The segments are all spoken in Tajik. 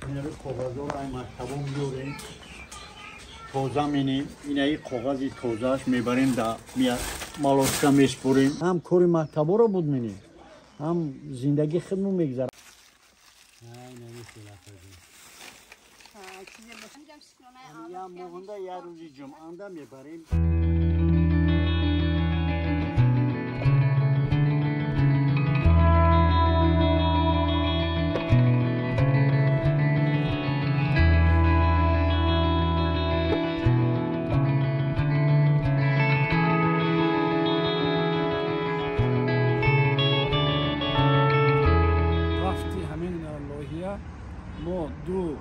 Инаи коғазҳоро ай мактабо меорем, тоза менем. Инаи коғази тозааш мебарем, да молочка меспорем. Ҳам кори мактаборо буд менем, ҳам зиндагии худмон мегузарад. Я моҳонда як рӯзи ҷумъанда мебарем. Мо ду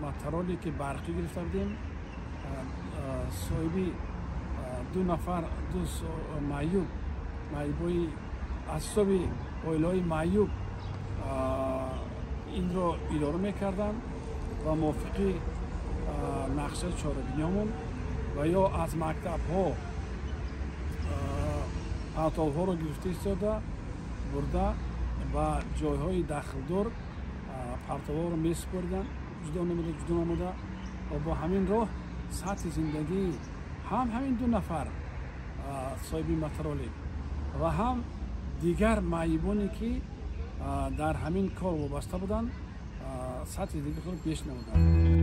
мотороле ки барқӣ гирифта будем, соҳиби ду нафар, ду маъюб, маъюбои аз ҳисоби оилаҳои маъюб инро идора мекарданд ва мувофиқи нақшаи чорабиниёмон ва ё аз мактабҳо партовҳоро гирифта истода бурда ба ҷойҳои дахлдор партовҳоро месупориданд, ҷудо намуда, ҷудо намуда ва бо ҳамин роҳ сатҳи зиндагии ҳам ҳамин ду нафар соҳиби моторолик ва ҳам дигар маъюбоне ки дар ҳамин кор вобаста буданд, сатҳи зиндагии худро пеш намуданд.